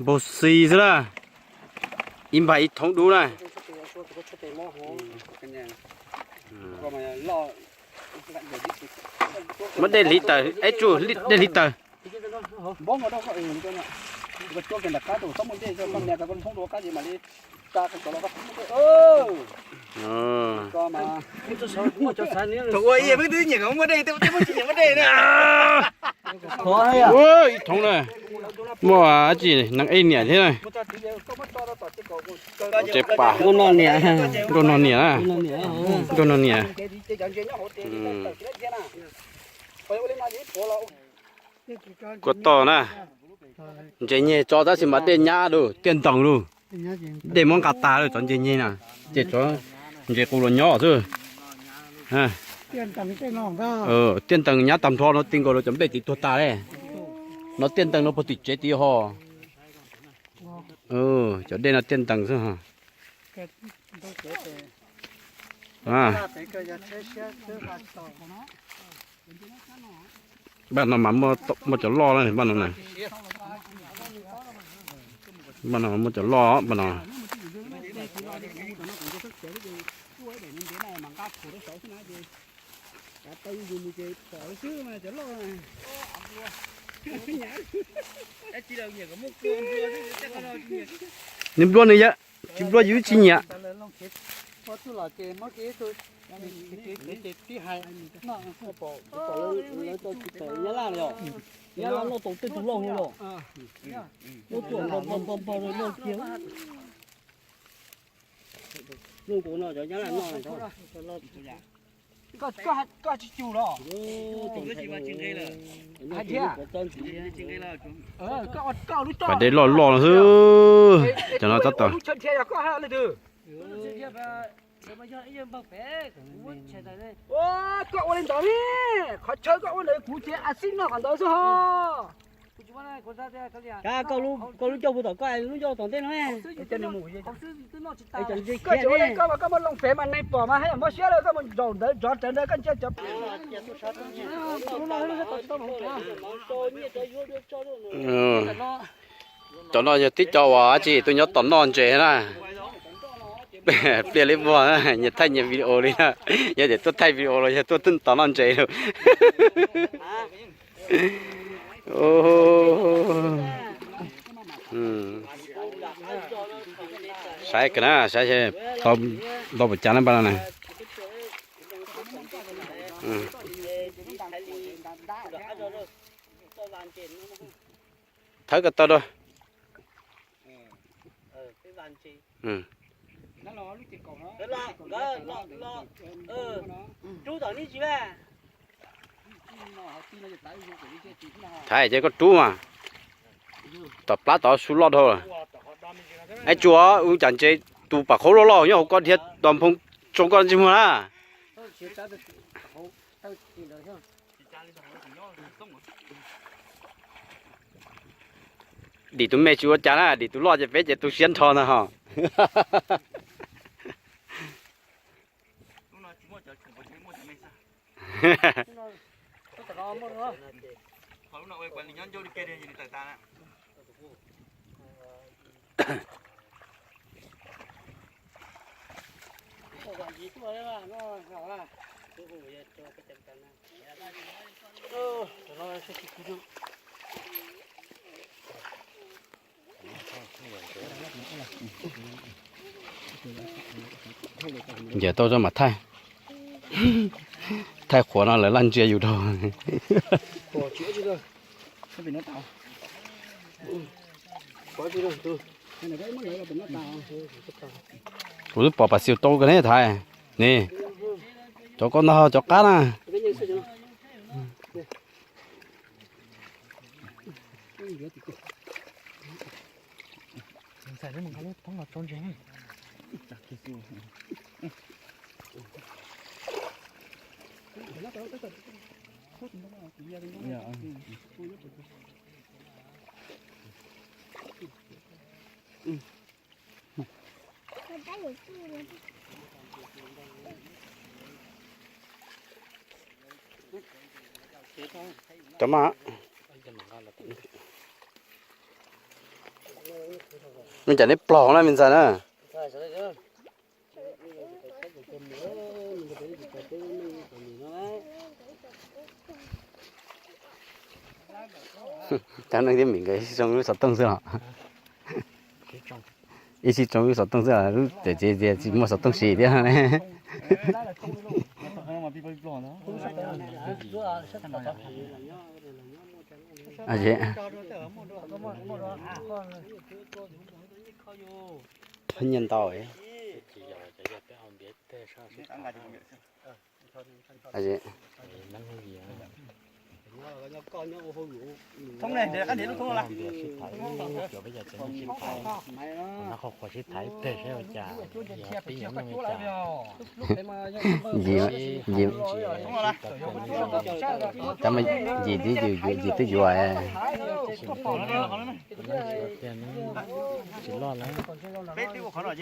Npau xi xwb na. Ib npag ib thoob dub na. Muab dej hliv taws, eb tsuj, dej hliv taws. Ua ib thoov na. Muaj tsis neeg ej niam thiab na. Tsev pas. Nkauj nog niam na. Nkauj nog niam. Kua toj na. Ntses nyeg tso tab sis mas dej nyab lug, tiaj ntees lug. Dej muab nqa tas lawm, tsov ntses nyeg na. Ces tsov ntses qus los nyob xwb. Tiaj ntees nyab tag nrho no, ti nkaus los cov nplej tid tuag tas li. No tiaj ntees no puag tim tsev tid ho. Cov dej no tiaj ntees xwb. Npaj no mas muaj cov loj na, npaj no na. Npaj no muaj cov loj npaj no. Nws nplua nws yawg, tsis nplua yus tsis nyiam. Pas dej loj loj no xwb, cov no tab tom. Koj ua li ntawd ne, qhov chaw koj ua ntawd kuv ces a xib noj qhov ntawd xwb ho. Koj lub ncauj puas tom koj lub ncauj tom ntej no. Koj tsis ua li koj mas koj muab loo fev mas neeg pom mas haj yam mob siab lawm, koj mus zaum ntawd zov rawv ntawd koj ntsia cov. Cov no yog tib co uas dab tsi tuaj nyob tom noj ntses na. Pliag li vuag, nyias thaij nyias video li na. Yog tias tuaj thaij video los yog tuaj tom noj ntses lawm. Saib kawg na, saib tau puas cas na npaj no na. Thawb ko taw dua. Thaiv ces koj rub mas. Tom plab tod su loj dhau lawm. Ib tsuas ua cas ntses tus pam qhaub loj loj nyob hauv koj dhia tos nphoo tsoo koj ntsej muag na. Dim tus me tsis ua cas na, dim tus loj ces peb ces tu siab nrho ntag ho. Ncaws tau zoo mas thaij. Thaij qhuav no lawv laj ntsia yus rau. Kuv twb pom pas xiu tau kawg ne Thaiv. Ni, cov ko ntag cov qab na. Cov mas. Me cas neb plog na me ntxhais na. Cov neeg thiab Mim nkawd ib sib tsoo lub xov tooj xwb los. Ib sib tsoo lub xov tooj xwb los, lub tsev txiv tsis muaj xov tooj siv thiab. Nyiaj ntau. Yim, yim, yim twb yuav.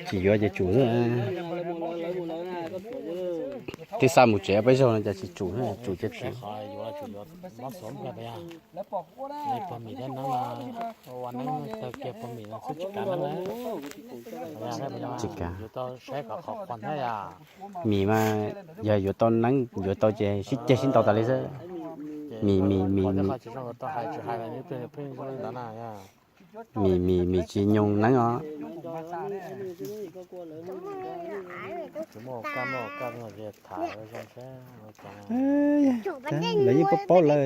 Tsis yuav ces tsum xwb. Twb xa mus tsev peb zaug no cas tsis tsum, tsum ces tsum. Tsis kav. Mim mas yog yuav tau neeb yuav tau ces sib ceg sib ntaus tas li xwb. Mim, mim, mim, mim, mim, mim tsis nyoog neeb os. Lawv yeej paub paub lawv.